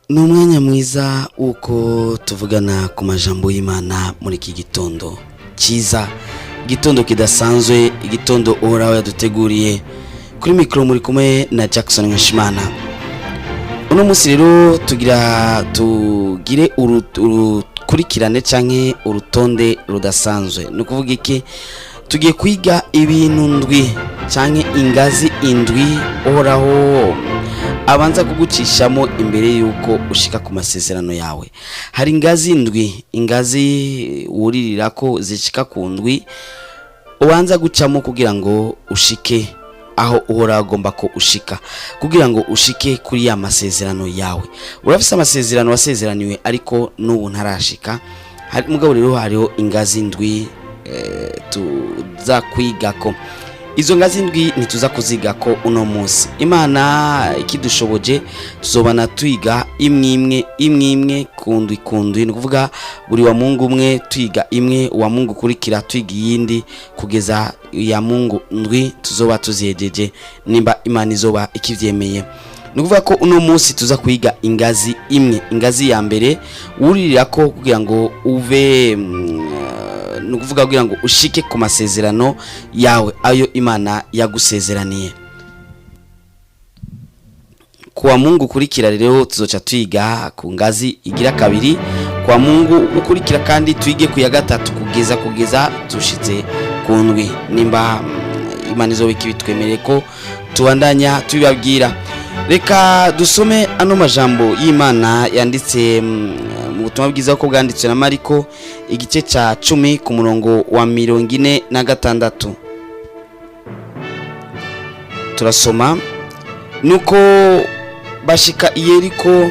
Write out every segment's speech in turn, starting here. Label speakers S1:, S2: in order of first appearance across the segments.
S1: Ni umwanya mwiza w'uko tuvugana ku majambo y'Imana muri iki gitondo cyiza, igitondo kidasanzwe, igitondo Uhoraho yaduteguriye. Kuri mikoro muri kumwe na Jackson Nkashimana. Uno munsi rero tugira tugire urukurikirane canke urutonde rudasanzwe. Ni ukuvuga iki? Tugiye kwiga ibintu ndwi canke ingazi indwi Uhoraho abanza kugucishamo imbere y'uko ushika ku masezerano yawe. Hari ingazi ndwi, ingazi wuririra ko zishika ku ndwi ubanza gucamo kugira ngo ushike aho Uhoraho agomba ko ushika, kugira ngo ushike kuri ya masezerano yawe. Urafise amasezerano wasezeraniwe ariko n'ubu ntarashika. Hari mugabo rero hariho ingazi ndwi tuza kwigako. Izo ngazi ndwi ntituza kuzigako uno munsi. Imana ikidushoboje tuzobana twiga imwe imwe imwe imwe kundwi kundwi, ni ukuvuga buri wa Mungu umwe twiga imwe, uwa Mungu ukurikira twiga iyindi, kugeza ya Mungu ndwi tuzoba tuzihejeje, nimba Imana izoba ikivyemeye. Ni ukuvuga ko uno munsi tuza kwiga ingazi imwe, ingazi ya mbere wuririra ko kugira ngo uve ni ukuvuga kugira ngo ushike ku masezerano yawe ayo Imana yagusezeraniye. Kuwa Mungu ukurikira rero tuzoca twiga ku ngazi igira kabiri, kuwa Mungu ukurikira kandi twige ku ya gatatu, kugeza tushitse ku ndwi, nimba Imana izoba ikibitwemereye ko tubandanya tubibabwira. Reka dusome ano majambo y'Imana yanditse mu butumwa bwiza ko bwanditswe na Mariko, igice ca 10 ku murongo wa 46. Turasoma: nuko bashika i Yeriko,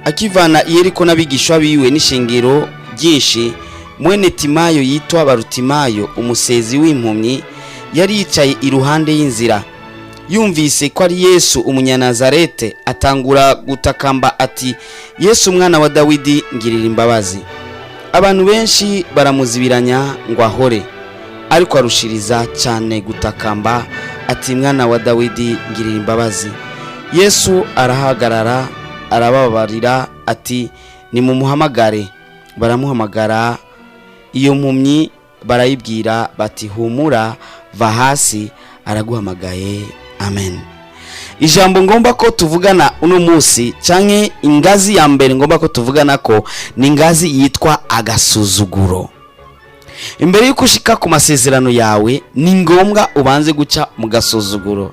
S1: akivana i Yeriko n'abigishwa biwe n'ishengero ryinshi, mwene Timayo yitwa Barutimayo, umusezi w'impumyi, yari yicaye iruhande y'inzira. Yumvise ko ari Yesu umunyanazarete, atangura gutakamba ati: Yesu umwana wa Dawidi, ngirira imbabazi. Abantu benshi baramuzibiranya ngo ahore, ariko arushiriza cyane gutakamba ati: Mwana wa Dawidi, ngirira imbabazi. Yesu arahagarara, arababarira ati: nimumuhamagare. Baramuhamagara. Iyo mpumyi barayibwira bati: humura, va hasi, araguhamagaye. Amen. Ijambo ngomba ko tuvugana uno munsi, canke ingazi ya mbere ngomba ko tuvugana ko, ni ingazi yitwa agasuzuguro. Imbere y'uko ushika ku masezerano yawe ni ngombwa ubanze guca mu gasuzuguro.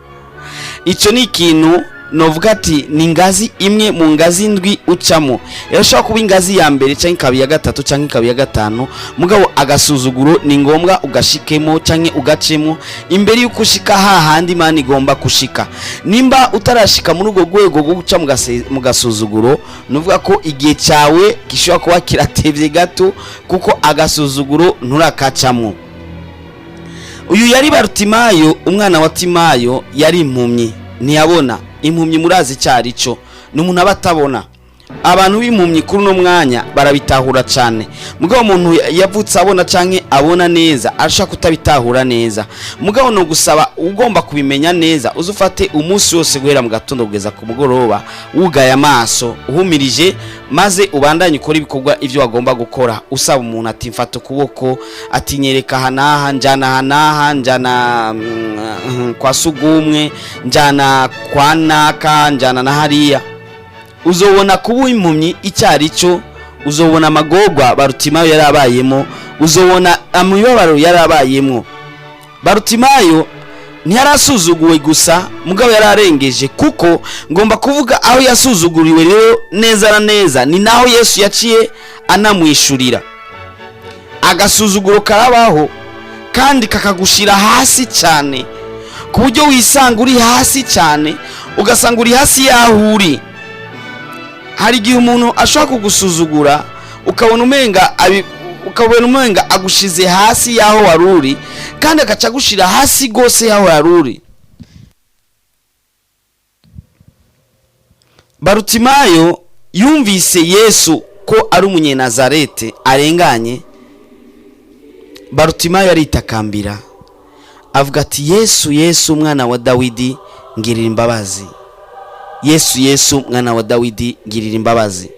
S1: Ico ni ikintu novuga ati ni ingazi imwe mu ngazi ndwi ucamo. Irashobora kuba ingazi ya mbere canke ikaba iya gatatu canke ikaba iya gatanu, mugabo agasuzuguro ni ngombwa ugashikemo canke ugacemo imbere y'uko ushika hahandi Imana igomba kushika. Nimba utarashika muri urwo rwego rwo guca mu gasuzuguro, nuvuga ko igihe cyawe gishobora kuba kiratevye gato, kuko agasuzuguro nturakacamwo. Uyu yari Barutimayo, umwana wa Timayo, yari impumyi, ntiyabona. Impumyi murazi icyo cyo, ni umuntu aba atabona. Abantu b'impumyi kuri uno mwanya barabitahura cyane, mugabo umuntu yavutse abona canke abona neza arashaka kutabitahura neza. Mugabo no gusaba ugomba kubimenya neza, uze ufate umunsi wose guhera mu gatondo kugeza ku mugoroba wugaye amaso uhumirije, maze ubandanye ukora ibikorwa ivyo wagomba gukora, usaba umuntu ati mfata ukuboko, ati nyereka aha n'aha, njana aha n'aha, njana kwa sugumwe, njana kwa naka, njana na hariya. Uzobona kuba impumyi icyo ari cyo, uzobona amagorwa Barutimayo yari abayemo, uzobona imibabaro yari abayemo. Barutimayo ntiyarasuzuguwe gusa, mugabo yari arengeje, kuko ngomba kuvuga aho yasuzuguriwe rero neza na neza ni naho Yesu yaciye anamwishurira. Agasuzuguro karabaho kandi kakagushira hasi cyane, ku buryo wisanga uri hasi cyane, ugasanga uri hasi y'aho uri. Hari igihe umuntu ashobora kugusuzugura ukabona umenga agushize hasi y'aho wari uri, kandi agaca agushira hasi rwose y'aho wari uri. Barutimayo yumvise Yesu ko ari umunyenazarete arenganye. Barutimayo aritakambira avuga ati: Yesu, Yesu umwana wa Dawidi, ngirira imbabazi. Yesu, Yesu, mwana wa Dawidi, ngirira imbabazi.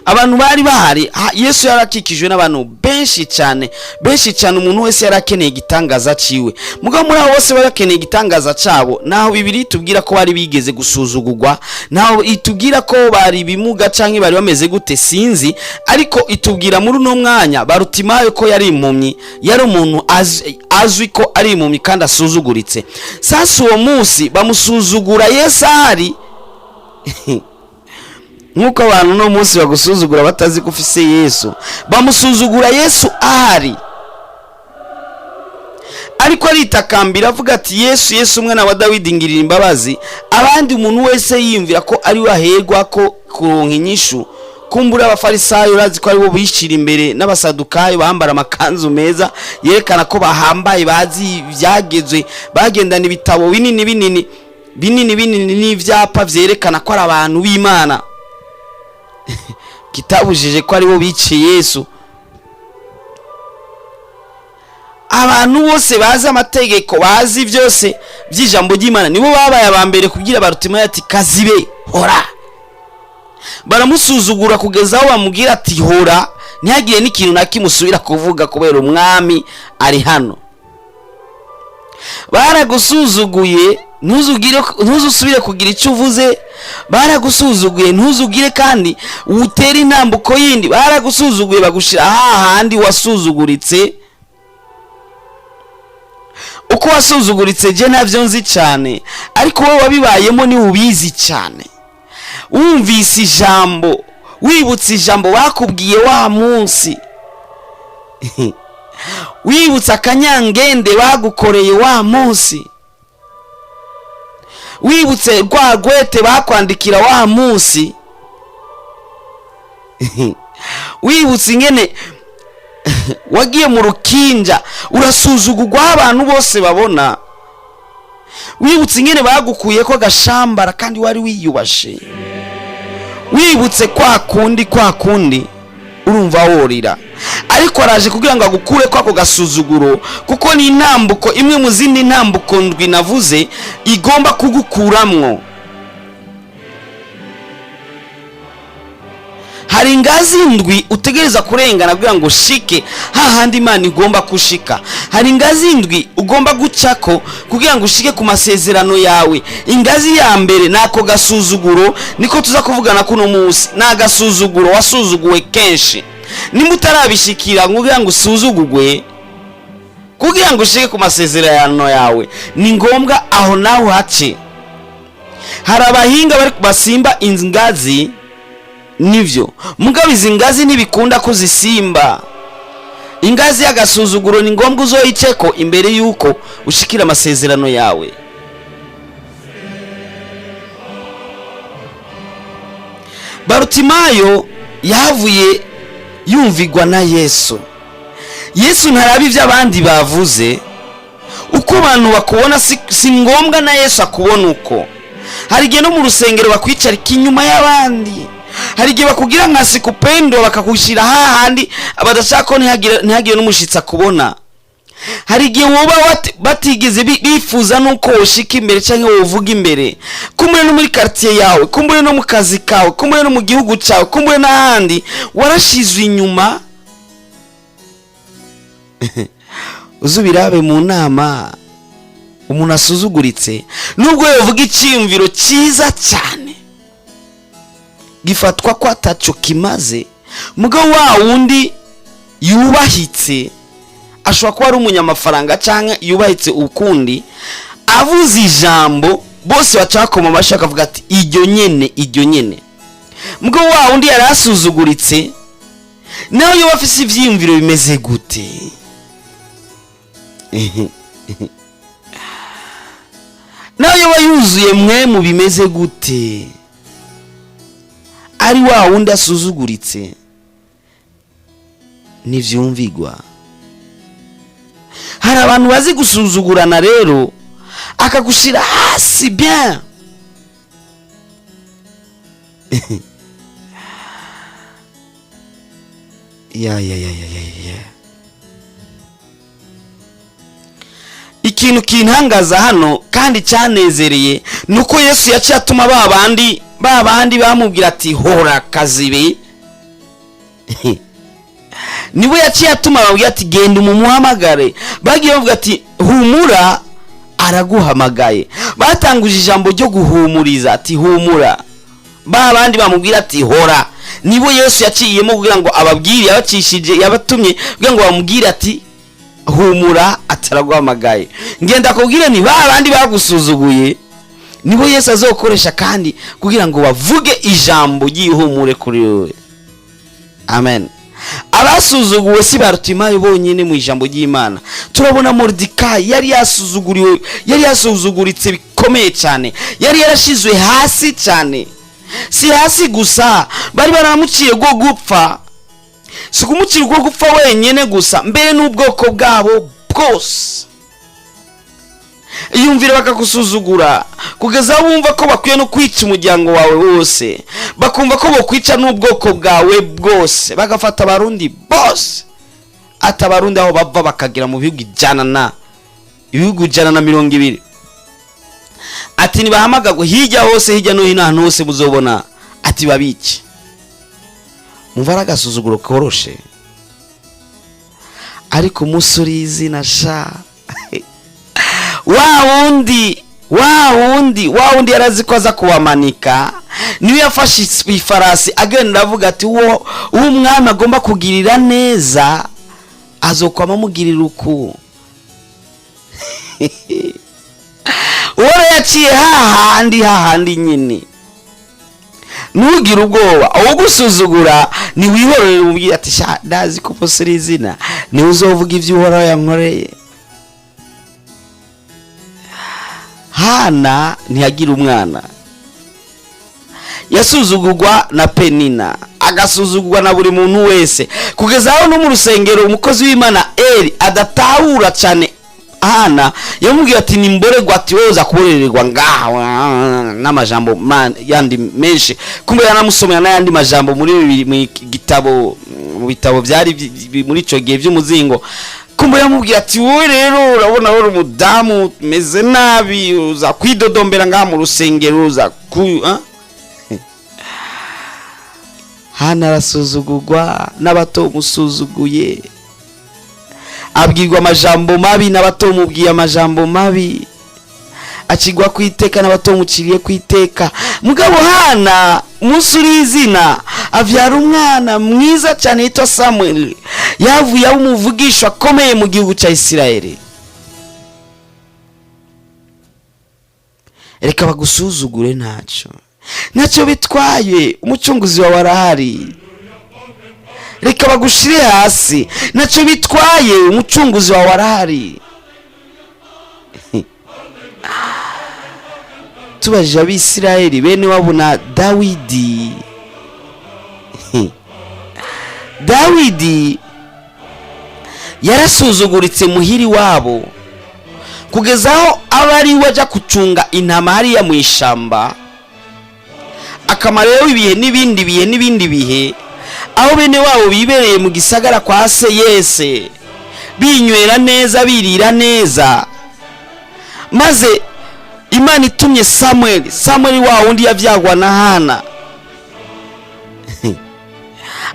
S1: Abantu bari bahari, Yesu yarakikijwe n'abantu benshi cyane, benshi cyane. Umuntu wese yari akeneye igitangaza ciwe. Mugabo muri abo bose bari bakeneye igitangaza cabo, naho Bibiri itubwira ko bari bigeze gusuzugurwa, naho itubwira ko bari bimuga canke bari bameze gute, sinzi. Ariko itubwira muri uno mwanya Barutimayo ko yari impumyi, yari umuntu azwi ko ari impumyi kandi asuzuguritse. Sasa uwo munsi bamusuzugura Yesu ahari, nk'uko abantu uno munsi bagusuzugura batazi ko ufise Yesu. Bamusuzugura Yesu ahari, ariko aritakambira avuga ati: "Yesu, Yesu, umwana wa Dawidi, ngirira imbabazi." Abandi, umuntu wese yiyumvira ko ari we aherwa ko kuronka inyishu. Kumbura Abafarisayo, urazi ko aribo bishira imbere, n'Abasadukayo, bambara amakanzu meza yerekana ko bahambaye, bazi ibyagezwe, bagendana ibitabo binini binini binini binini n'ivyapa vyerekana ko ari abantu b'Imana, kitabujije ko aribo biciye Yesu. Abantu bose bazi amategeko, bazi byose by'ijambo ry'Imana, nibo babaye aba mbere kubwira Barutimayo ati: "Kazibe, hora." Baramusuzugura kugeza aho bamubwira ati: "Hora, ntihagire n'ikintu na kimwe usubira kuvuga kubera umwami ari hano." Baragusuzuguye, ntuzusubire kugira icyo uvuze. Baragusuzuguye, ntuzugire kandi utere intambuko yindi. Baragusuzuguye, bagushyira hahandi wasuzuguritse. Uko wasuzuguritse je ntabyo nzi cyane, ariko wowe wabibayemo niwe ubizi cyane. Wumvise ijambo, wibutse ijambo bakubwiye wa munsi, wibutse akanyangende bagukoreye wa munsi, wibutse rwa rwete bakwandikira wa munsi, wibutse ingene wagiye mu rukinja urasuzugurwa aho abantu bose babona, wibutse ingene bagukuye ko agashambara kandi wari wiyubashe, wibutse kwa kundi, kwa kundi urumva worira. Ariko araje kugira ngo agukure ko ako gasuzuguro, kuko ni intambuko imwe mu zindi ntambuko ndwi navuze igomba kugukuramwo. Hari ingazi ndwi utegereza kurengana kugira ngo ushike hahandi Imana igomba kushika. Hari ingazi ndwi ugomba gucako kugira ngo ushike ku masezerano yawe. Ingazi ya mbere ni ako gasuzuguro, niko tuza kuvugana kuno munsi. Ni agasuzuguro, wasuzuguwe kenshi. Nimba utarabishikira kugira ngo usuzugurwe, kugira ngo ushike ku masezerano yawe ni ngombwa aho nawe uhace. Hari abahinga bari basimba ingazi, nivyo, mugabo izi ngazi ntibikunda kuzisimba. Ingazi y'agasuzuguro ni ngombwa uzoyiceko imbere y'uko ushikira amasezerano yawe. Barutimayo yahavuye yumvigwa na Yesu. Yesu ntaraba ibyo abandi bavuze. Uko abantu bakubona si ngombwa na Yesu akubona uko. Hari igihe no mu rusengero bakwicarika inyuma y'abandi, hari igihe bakubwira nka sikupendo, bakagushyira hahandi badashaka ko ntihagire n'umushyitsi akubona. Hari igihe woba batigeze bifuza nuko woshika imbere cyangwa wovuga imbere, kumbure no muri quartier yawe, kumbure no mu kazi kawe, kumbure no mu gihugu cyawe, kumbure n'ahandi warashizwe inyuma. Uzubirabe mu nama, umuntu asuzuguritse nubwo yavuga icyiyumviro cyiza cyane gifatwa ko ataco kimaze. Mugabo wa wundi yubahitse, ashobora kuba ari umunyamafaranga cyangwa yubahitse ukundi, avuze ijambo bose baca bakoma amashyi bakavuga ati: "Iryo nyene, iryo nyene." Mugabo wa wundi yari asuzuguritse, nawe yoba afise ivyiyumviro bimeze gute, nawe yoba yuzuye mwe mu bimeze gute, ari wa wundi asuzuguritse, ntivyumvigwa. Hari abantu bazi gusuzugurana rero, akagushira hasi bien. Ya ya ya ya ya ya. Ikintu Ikintu kintangaza hano kandi cyanezereye ni uko Yesu yaciye atuma ba bandi bamubwira ati: "Hora kazibe." Niwe yaciye atuma babwira ati: "Genda umumuhamagare." Bagiye bavuga ati: "Humura, araguhamagaye." Batanguje ijambo ryo guhumuriza ati: "Humura." Ba bandi bamubwira ati: "Hora," nibo Yesu yaciyemo kugira ngo ababwire, yabacishije, yabatumye kugira ngo bamubwire ati: "Humura, ataraguhamagaye." Ngenda kubwire ni ba bandi bagusuzuguye nibo Yesu azokoresha kandi kugira ngo bavuge ijambo ry'ihumure kuri wewe. Amen. Abasuzuguwe si Barutimayo bonyine. Mu ijambo ry'Imana turabona Moridekayi yari yasuzuguriwe, yari yasuzuguritse bikomeye cyane, yari yarashizwe hasi cyane. Si hasi gusa, bari baramuciye rwo gupfa. Si kumucira urwo gupfa wenyine gusa, mbere n'ubwoko bwabo bwose. Iyumvire bakagusuzugura kugeza aho bumva ko bakwiye no kwica umuryango wawe wose, bakumva ko bokwica n'ubwoko bwawe bwose, bagafata Abarundi bose, ati Abarundi aho bava bakagera mu bihugu ijana na ibihugu 120, ati ntibahamagagwe hirya hose, hirya no hino, ahantu hose muzobona, ati babice. Mumva ari agasuzuguro koroshe? Ariko umunsi uri izina sha, wa wundi, wa wundi, wa wundi yarazi ko aza kubamanika, niwe yafashe ifarasi agenda avuga ati: "Uwo umwami agomba kugirira neza azokwama amugirira uku." Uwo rero yaciye hahandi, hahandi nyine. Ntugire ubwoba, uwugusuzugura ntiwihorere, umubwire ati: "Sha, ndazi ko umunsi uri izina niwe uzovuga ibyo Uhoraho yankoreye." Hana ntiyagira umwana, yasuzugurwa na Penina, agasuzugurwa na buri muntu wese, kugeza aho no mu rusengero umukozi w'Imana Eri adatahura cyane Hana yamubwiye ati: "Nimboregwa," ati: "Wowe uza kuborererwa ngaha," n'amajambo yandi menshi. Kumbe yanamusomera n'ayandi majambo muri bibiri mu gitabo, mu bitabo byari muri icyo gihe by'umuzingo. Kumbe yamubwiye ati: "Wowe rero urabona uri umudamu umeze nabi, uza kwidodombera ngaha mu rusengero, uza ku ah?" Hana arasuzugurwa n'abatomusuzuguye, abwirwa amajambo mabi n'abatomubwiye amajambo mabi, acigwa ku iteka n'abatomuciriye ku iteka. Mugabo Hana umunsi uri izina abyara umwana mwiza cyane yitwa Samuel, yavuye aba umuvugisha akomeye mu gihugu cya Isirayeli. Reka bagusuzugure, ntacyo, ntacyo bitwaye, umucunguzi wawe arahari. Reka bagushire hasi, ntacyo bitwaye, umucunguzi wawe arahari. Tubajije Abisirayeli bene wabo na Dawidi, Dawidi yarasuzuguritse muhiri wabo kugeza aho aba ari we ajya gucunga intama hariya mu ishamba, akamara ibihe n'ibindi bihe n'ibindi bihe, aho bene wabo bibereye mu gisagara kwa se Yese, binywera neza, birira neza. Maze Imana itumye Samweli, Samweli wa wundi yabyagwa na Hana,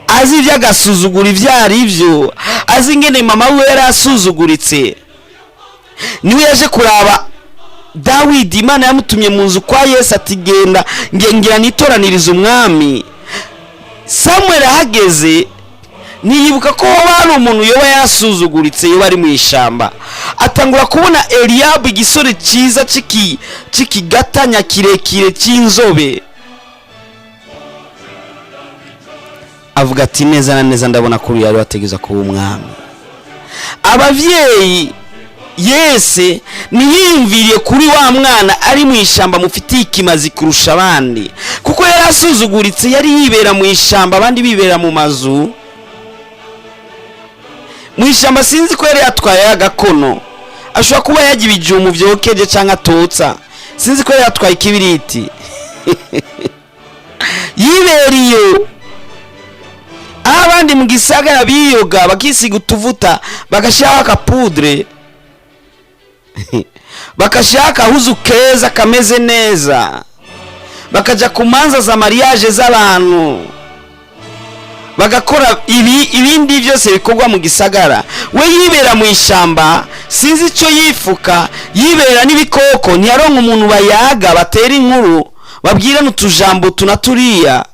S1: azi iby'agasuzuguro ibyo ari byo, azi ingene mama we yari asuzuguritse, niwe yaje kuraba Dawidi. Imana yamutumye mu nzu kwa Yesu ati: "Genda, ngira nitoranirize umwami." Samuel ahageze ntiyibuka ko hoba hari umuntu yoba yasuzuguritse, yoba ari mu ishyamba. Atangura kubona Eliyabu, igisore cyiza cy'ikigatanya kirekire cy'inzobe, avuga ati: "Neza na neza ndabona ko uyu yari wategeza kuba umwami." Ababyeyi Yese ntiyiyumviriye kuri wa mwana ari mu ishyamba mufitiye ikimazi kurusha abandi, kuko yari asuzuguritse, yari yibera mu ishyamba, abandi bibera mu mazu. Mu ishyamba sinzi ko yari yatwaye agakono, ashobora kuba yajya ibijumbu byokeje cyangwa atotsa, sinzi ko yari yatwaye ikibiriti, yibera iyo aho abandi mu gisagara biyoga, bakisiga utuvuta, bagashyiraho akapudre. Bakashyiraho akahuzu keza kameze neza, bakajya ku manza za mariage z'abantu, bagakora ibi ibindi byose bikorwa mu gisagara. We yibera mu ishyamba, sinzi icyo yifuka, yibera n'ibikoko. Ntiyaronka umuntu bayaga, batera inkuru, babwirana utujambo tuna turiya.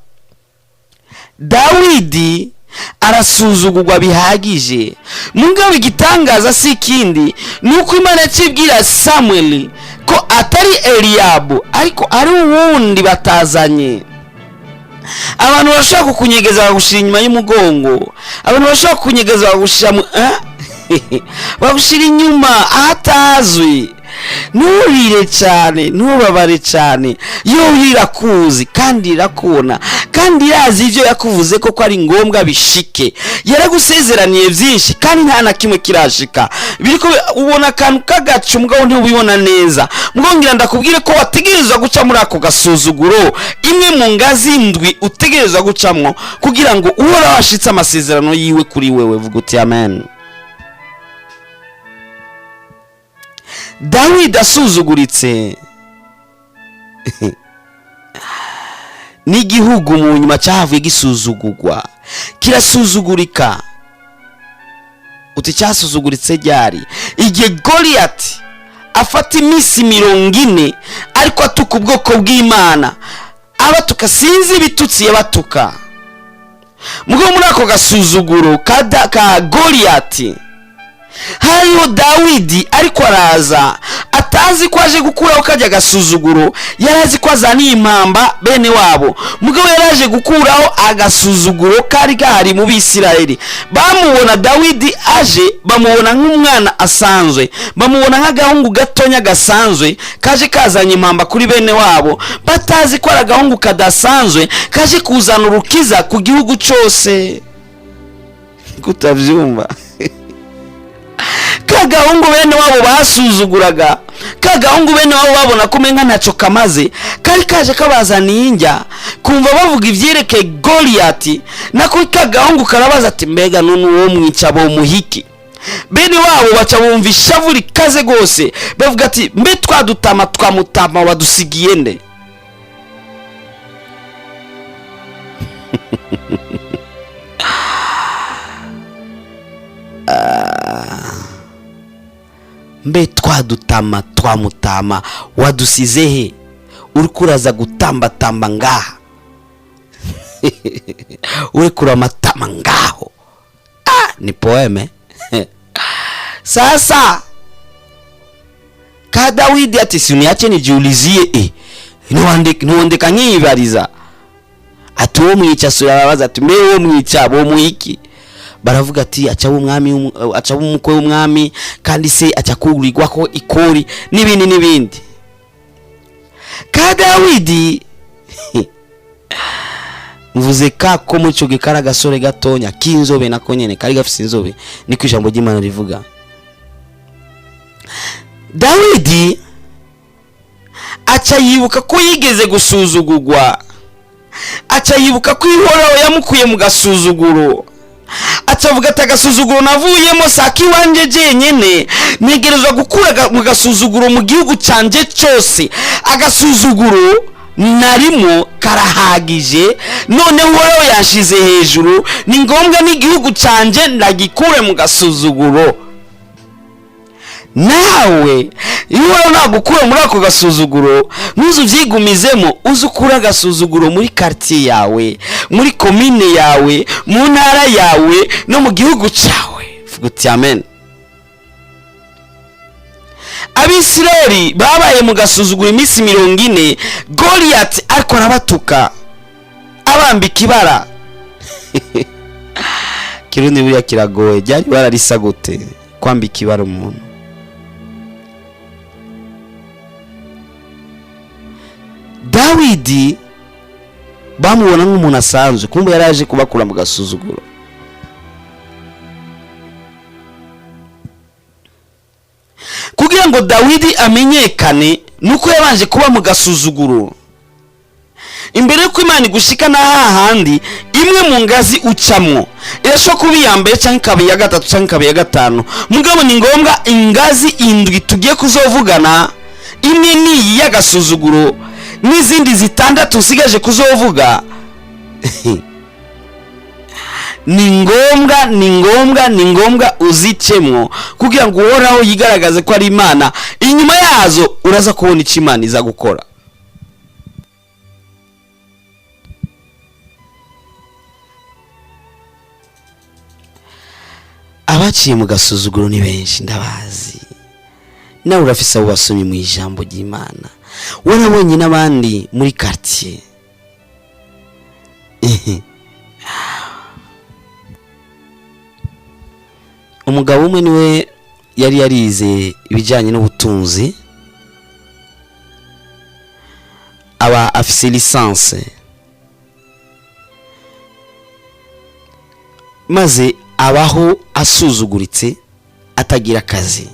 S1: Dawidi arasuzugurwa bihagije. Mugabo igitangaza si ikindi, ni uko Imana yakibwira Samuel ko atari Eliyabu, ariko ari uwundi batazanye. Abantu bashobora kukunyegeza bakagushyira inyuma y'umugongo, abantu bashobora kukunyegeza bakagushyira mu bagushyira inyuma ahatazwi. Nturire cyane, ntubabare cyane. Yo irakuzi kandi irakubona kandi irazi ibyo yakuvuze ko ari ngombwa bishike. Yaragusezeraniye byinshi kandi nta na kimwe kirashika. Biriko ubona akantu k'agacu, mugabo ntubibona neza. Mugabo ngira ndakubwire ko wategerezwa guca muri ako gasuzuguro, imwe mu ngazi ndwi utegerezwa gucamwo kugira ngo uhora washitse amasezerano yiwe kuri wewe. Vuga uti amen. Dawidi asuzuguritse n'igihugu mu nyuma cyahavuye gisuzugurwa, kirasuzugurika. Uti cyasuzuguritse ryari? Igihe Goliyati afata iminsi 40 ariko atuka ubwoko bw'Imana, abatuka, sinzi ibitutsi yabatuka. Mugabo muri ako gasuzuguro ka Goliyati hariho Dawidi ariko araza, atazi ko aje gukuraho kajya agasuzuguro. Yari azi ko azaniye impamba bene wabo, mugabo yari aje gukuraho agasuzuguro kari gahari mu Bisirayeli. Bamubona Dawidi aje, bamubona nk'umwana asanzwe, bamubona nk'agahungu gatonya gasanzwe kaje kazanye impamba kuri bene wabo, batazi ko ari agahungu kadasanzwe kaje kuzana urukiza ku gihugu cyose. Kutabyumva, kagahungu bene wabo basuzuguraga, kagahungu bene wabo babona ko umenga ntacyo kamaze, kari kaje kabazaniye injya. Kumva bavuga ibyerekeye Goliyati, nako kagahungu karabaza ati mbega none uwo mwica bo muhiki? Bene wabo baca bumva ishavu rikaze rwose, bavuga ati mbe twadutama twamutama wadusigiye nde? Mbe twadutama twamutama wadusize he? Uri kuraza gutambatamba ngaha, uri kuramatama ngaho. Ni poeme. Sasa ka Dawidi ati siniache nijiulizie, ntiwondeka nkiyibariza. Ati uwo mwica, sura arabaza ati mbe uwo mwica bo muhiki? Baravuga ati aca umwami, aca umukwe w'umwami, kandi se aca kugurirwa ko ikori n'ibindi n'ibindi. Ka Dawidi mvuze ka ko muri ico gihe kari agasore gatonya k'inzobe, nako nyene kari gafise inzobe, niko ijambo ry'Imana rivuga. Dawidi aca yibuka ko yigeze gusuzugurwa, aca yibuka ko Ihoraho yamukuye mu gasuzuguro, acavuga ati agasuzuguro navuyemo saka iwanjye jenyine, ntegerezwa gukura mu gasuzuguro mu gihugu cyanjye cyose. Agasuzuguro narimo karahagije, noneho Uhoraho yanshize hejuru, ni ngombwa n'igihugu cyanjye ndagikure mu gasuzuguro. Nawe iyo Uhoraho nagukura muri ako gasuzuguro, ntuze ubyigumizemo, uze ukure agasuzuguro muri quartier yawe, muri komine yawe, mu ntara yawe no mu gihugu cyawe. Vuga uti amen. Abisirayeli babaye mu gasuzuguro iminsi 40, Goliyati ariko arabatuka abambika ibara. Kirundi buriya kiragoye, ryari ibara risa gute kwambika ibara umuntu? Dawidi bamubona nk'umuntu asanzwe, kumbe yari aje kubakura mu gasuzuguro. Kugira ngo Dawidi amenyekane nuko yabanje kuba mu gasuzuguro. Imbere y'uko Imana igushika na hahandi Imwe mu ngazi ucamwo irashobora kuba iya mbere, cyangwa ikaba iya gatatu, cyangwa ikaba iya gatanu. Mugabo ni ngombwa ingazi indwi tugiye kuzovugana, imwe ni iyi y'agasuzuguro, n'izindi zitandatu usigaje kuzovuga. Ni ngombwa, ni ngombwa, ni ngombwa uzicemwo kugira ngo Uhoraho yigaragaze ko ari Imana. Inyuma yazo uraza kubona icyo Imana iza gukora. Abaciye mu gasuzuguro ni benshi, ndabazi. Nawe urafise abo basomye mu ijambo ry'Imana, warabonye n'abandi muri quartier. Umugabo umwe niwe yari yarize ibijyanye n'ubutunzi, aba afise licence, maze abaho asuzuguritse, atagira akazi.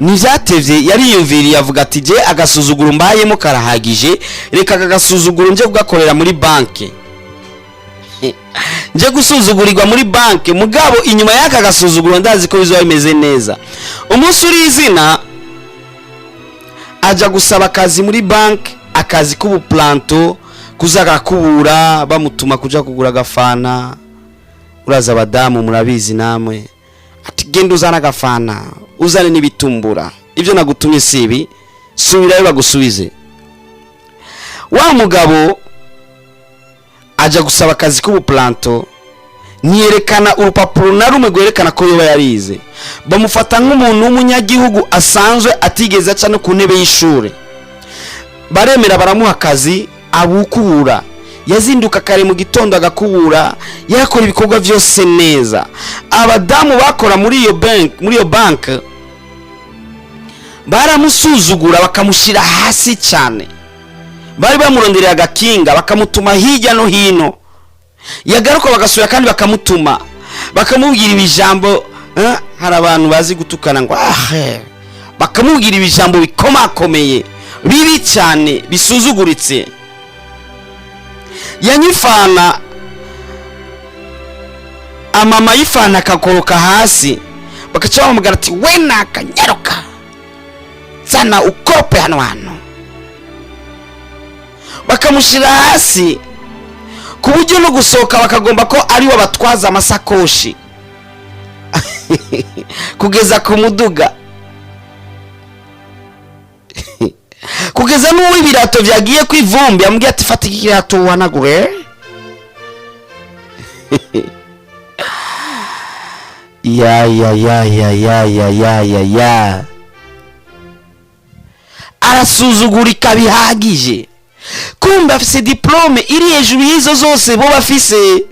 S1: Ntibyatevye, yariyumviriye, avuga ati: "Je agasuzuguro mbayemo karahagije, reka aka gasuzuguro nje kugakorera muri banki, nje gusuzugurirwa muri banki, mugabo inyuma y'aka gasuzuguro ndazi ko bizoba bimeze neza." Umunsi uri izina, aja gusaba akazi muri banki, akazi k'ubuplanto, kuza kakubura, bamutuma kuja kugura agafana. Uraza abadamu murabizi namwe, ati: "Genda uzane agafana, uzane n'ibitumbura, ibyo nagutumye si ibi, subirayo bagusubize." Wa mugabo aja gusaba akazi k'ubuplanto, ntiyerekana urupapuro na rumwe rwerekana ko yoba yarize. Bamufata nk'umuntu w'umunyagihugu asanzwe, atigeze aca no ku ntebe y'ishuri. Baremera, baramuha akazi, abukubura. Yazinduka kare mu gitondo agakubura, yakora ibikorwa byose neza. Abadamu bakora muri iyo banki baramusuzugura, bakamushyira hasi cyane. Bari bamurondereye agakinga, bakamutuma hirya no hino, yagaruka bagasubira kandi bakamutuma, bakamubwira ibijambo. Hari abantu bazi gutukana ngo ahe, bakamubwira ibijambo bikomakomeye, bibi cyane, bisuzuguritse. Yanyifana amama yifana akakoroka hasi, bagaca bamubwira ati: "We nakanyaruka, zana ukorope hano hantu." Bakamushyira hasi ku buryo no gusohoka bakagomba ko ari we batwaza amasakoshi kugeza ku muduga, kugeza n'uwo ibirato byagiye ku ivumbi amubwiye ati: "Fata ikirato uhanagure." Ya ya ya ya ya ya ya ya ya, arasuzugurika bihagije. Kumbe afise diplôme iri hejuru y'izo zose bo bafise.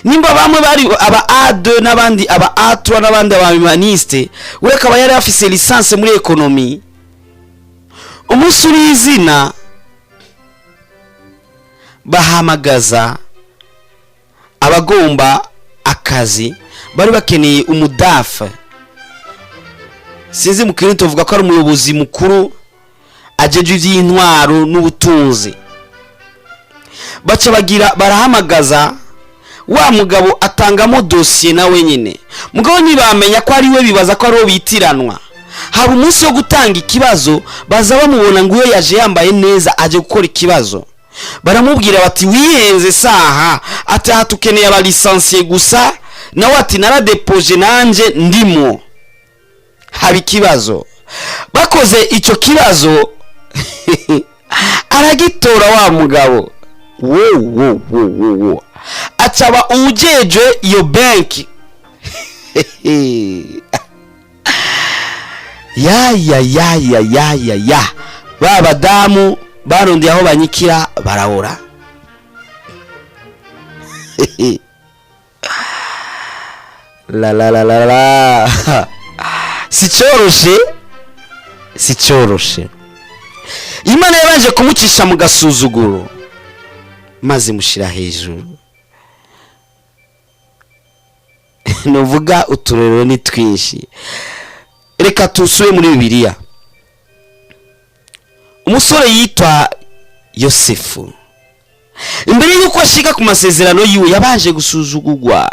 S1: Nimba bamwe bari aba A2, n'abandi aba A3, n'abandi aba humaniste, we akaba yari afise licence muri économie. Umunsi uri izina, bahamagaza abagomba akazi, bari bakeneye umu DAF. Sinzi, mu kirundi tuvuga ko ari umuyobozi mukuru ajejwe iby'intwaro n'ubutunzi. Baca bagira barahamagaza wa mugabo, atangamo dosiye nawe nyine. Mugabo ntibamenya ko ari we, bibaza ko ari uwo bitiranwa. Haba umunsi wo gutanga ikibazo, baza bamubona ngo iyo yaje yambaye neza, aje gukora ikibazo. Baramubwira bati: "Wihenze saha." Ati: "Aha tukeneye aba licenciés gusa." Nawe ati: "Naradepoje nanjye ndimo." Haba ikibazo, bakoze icyo kibazo aragitora wa mugabo. Wo wo wo wo wo, acaba uwujejwe iyo banki. Ya ya ya ya ya ya ya, ba badamu barondeye aho banyikira, barahora. La la la la la, si cyoroshe, si cyoroshe. Imana yabanje kumucisha mu gasuzuguro, maze imushyira hejuru. Nuvuga uturero ni twinshi. Reka tusube muri Bibiliya. Umusore yitwa Yosefu. Imbere y'uko ashika ku masezerano yiwe, yabanje gusuzugurwa.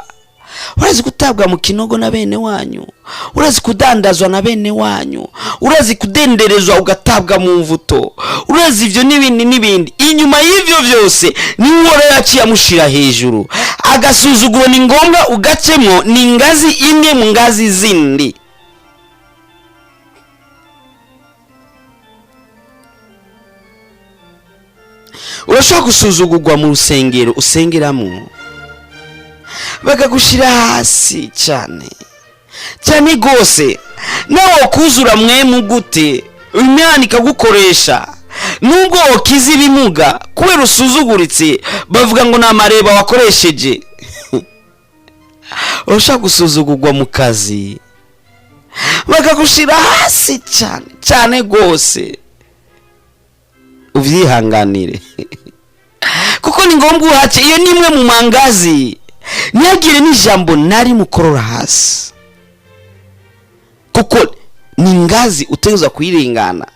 S1: Urazi gutabwa mu kinogo na bene wanyu, urazi kudandazwa na bene wanyu, urazi kudenderezwa ugatabwa mu mvuto, urazi ibyo n'ibindi n'ibindi. Inyuma y'ibyo byose niwe Uhoraho yaciye amushira hejuru. Agasuzuguro ni ngombwa ugacemo, ni ingazi imwe mu ngazi zindi. Urashobora gusuzugurwa mu rusengero usengeramo, bakagushira hasi cyane cyane rwose. Nawe wakuzura mwemu gute, Imana ikagukoresha, nubwo wakiza ibimuga, kubera usuzuguritse bavuga ngo ni amareba wakoresheje. Urashobora gusuzugurwa mu kazi, bakagushira hasi cyane cyane rwose. Ubyihanganire kuko ni ngombwa uhace. Iyo ni imwe mu mangazi. Ntihagire n'ijambo nari mukorora hasi, kuko ni ingazi utegerezwa kuyirengana.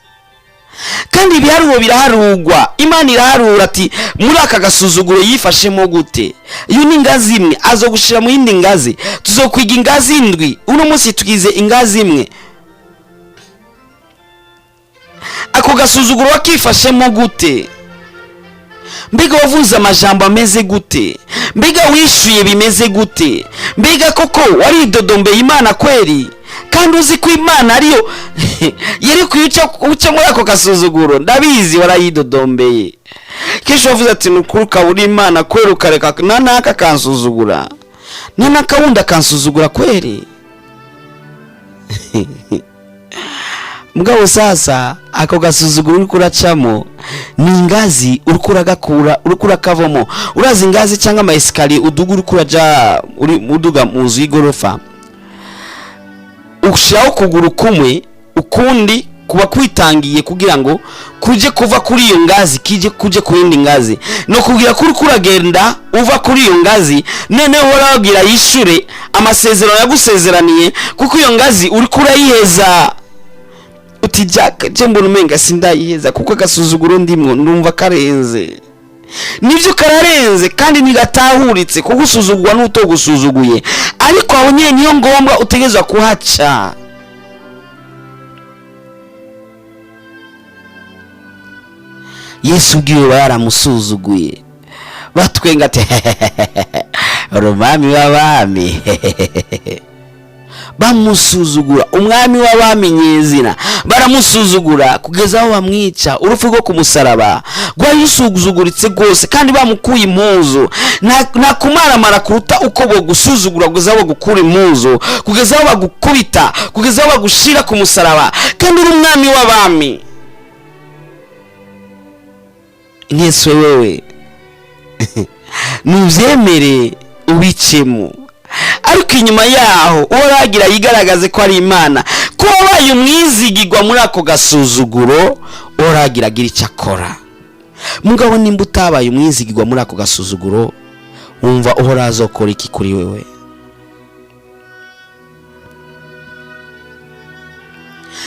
S1: Kandi ibiharuro biraharurwa, Imana iraharura ati muri aka gasuzuguro yifashemo gute. Iyo ni ingazi imwe, azogushira mu yindi ngazi. Tuzokwiga ingazi indwi, uno munsi twize ingazi imwe. Ako gasuzuguro wakifashemo gute? Mbega wavuze amajambo ameze gute? Mbega wishyuye bimeze gute? Mbega koko waridodombeye Imana kweri, kandi uzi ko Imana ariyo yari kuyica uca muri ako gasuzuguro? Ndabizi warayidodombeye kenshi, wavuze ati ni ukuri ukaba uri Imana kweri, ukareka na naka akansuzugura, na naka wundi akansuzugura kweri. Mugabo sasa ako gasuzuguro uriko uracamo ni ingazi uriko uragakura, uriko urakavamo. Urazi ingazi cyangwa ama escalier uduga, uriko uraja uri uduga mu nzu y'igorofa, ushiraho ukuguru kumwe, ukundi kuba kwitangiye kugira ngo kuje kuva kuri iyo ngazi kije kuje ku yindi ngazi. No kubwira ko uriko uragenda uva kuri iyo ngazi, noneho urababwira yishure amasezerano yagusezeraniye, kuko iyo ngazi uriko urayiheza. Uti Jack, je mbona umenga sindayiheza, kuko agasuzuguro ndimwo ndumva karenze. Nibyo, kararenze kandi ntigatahuritse, kuko usuzugurwa n'utogusuzuguye. Ariko aho nyine niyo ngombwa utegerezwa kuhaca. Yesu ubwiwe baramusuzuguye, batwenga ati umwami w'abami, bamusuzugura umwami w'abami nyezina, baramusuzugura kugeza aho bamwica urupfu rwo ku musaraba. Rwari rusuzuguritse rwose, kandi bamukuye impuzu. Nta kumaramara kuruta uko bagusuzugura kugeza aho bagukura impuzu, kugeza aho bagukubita, kugeza aho bagushira ku musaraba, kandi uri umwami w'abami. Nkese wewe nubyemere ubicemo, ariko inyuma yaho uhoragira yigaragaze ko ari Imana, ko wabaye umwizigirwa muri ako gasuzuguro. Uhoragira agira icyo akora. Mugabo nimba utabaye umwizigirwa muri ako gasuzuguro, wumva uhora azokora iki kuri wewe?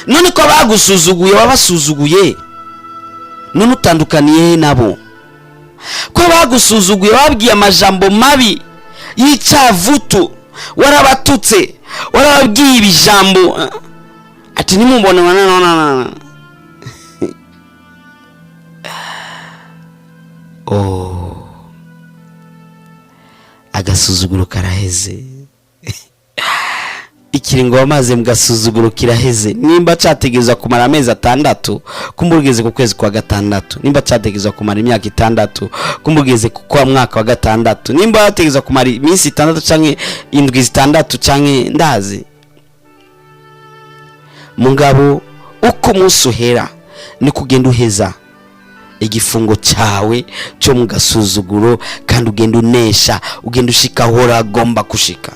S1: None ko bagusuzuguye, wabasuzuguye, none utandukaniye he nabo? Ko bagusuzuguye, babwiye amajambo mabi y'icyavutu, warabatutse, warababwiye ibijambo ati nimumbone na. Oh, agasuzuguro karaheze. Ikiringo wamaze mu gasuzuguro kiraheze. Nimba cyategerezwa kumara amezi 6, kumba ugeze ku kwezi kwa 6. Nimba cyategerezwa kumara imyaka 6, kumba ugeze ku kwa mwaka wa 6. Nimba cyategerezwa kumara iminsi 6 canke indwi 6 canke ndazi, mugabo uko umunsi uhera ni kugenda uheza igifungo cyawe cyo mu gasuzuguro, kandi ugenda unesha, ugenda ushika aho uragomba gushika.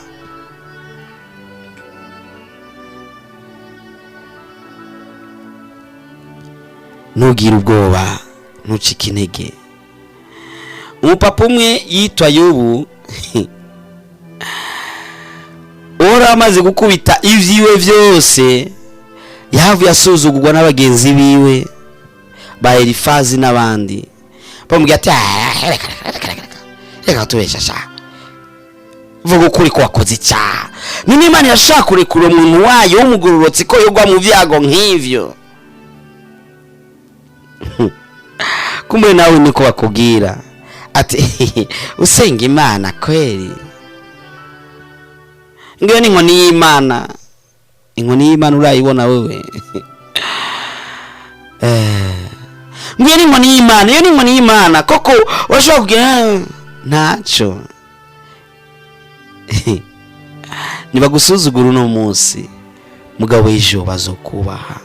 S1: Ntugire ubwoba, ntucike intege. Umupapa umwe yitwa Yobu, uhora amaze gukubita ibyiwe byose, yahavuye asuzugurwa n'abagenzi biwe ba Elifazi n'abandi. Bamubwira ati: "Ah, reka reka reka reka reka reka tubesha sha, vuga ukuri ko wakoze icyaha." None Imana irashaka kurekura umuntu wayo w'umugororotsi ko yogwa mu byago nk'ivyo? Kumbe nawe niko bakubwira ati: "Usenga Imana kweli?" Ngiyo ni inkoni y'Imana. Inkoni y'Imana urayibona wewe? Ngiyo ni inkoni y'Imana, iyo ni inkoni y'Imana koko. Urashobora kugira ntaco nibagusuzugura uno munsi, mugabo ejo bazokubaha.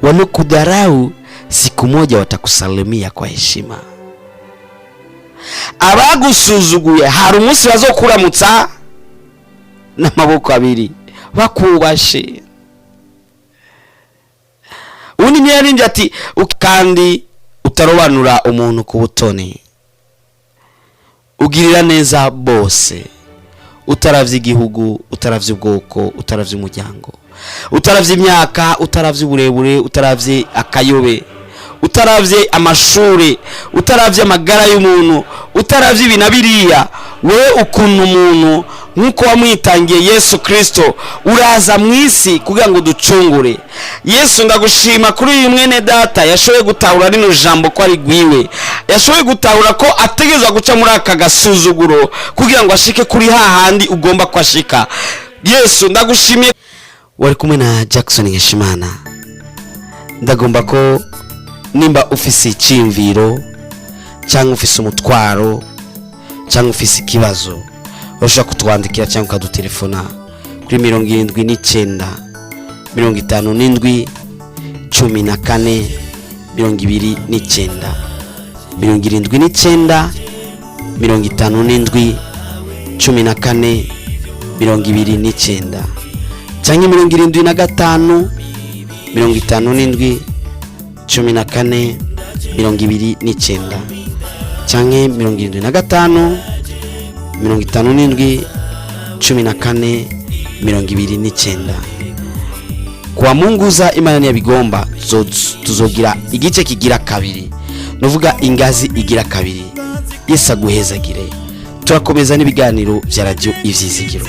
S1: Walokudharau siku moja watakusalimia kwa heshima. Abagusuzuguye hari umunsi bazokuramutsa n'amaboko abiri bakubashe. Ubundi niyo yaririmbye ati: "Kandi utarobanura umuntu ku butoni, ugirira neza bose, utaravye igihugu, utaravye ubwoko, utaravye umuryango, utaravye imyaka, utaravye uburebure, utaravye akayobe, utaravye amashure, utaravye amagara y'umuntu, utaravye ibi na biriya. We ukuntu umuntu nk'uko wamwitangiye Yesu Kristo, uraza mu isi kugira ngo ducungure." Yesu, ndagushima kuri uyu mwene data yashoboye gutahura rino jambo ko ari gwiwe, yashoboye gutahura ko ategerezwa guca muri aka gasuzuguro kugira ngo ashike kuri hahandi ugomba ko ashika. Yesu, ndagushimiye. Wari kumwe na Jackson Nkeshimana. Ndagomba ko nimba ufise icyiyumviro cyangwa ufise umutwaro cyangwa ufise ikibazo, urashobora kutwandikira cyangwa ukadutelefona kuri 79 57 14 29, 79 57 14 29, cyangwa 75 57 14 29, cyangwa 75 57 14 29. Kwa munguza Imana ntiyabigomba, tuzogira igice kigira kabiri, nuvuga ingazi igira kabiri. Yesu aguhezagire. Turakomeza n'ibiganiro bya Radiyo Ivyizigiro.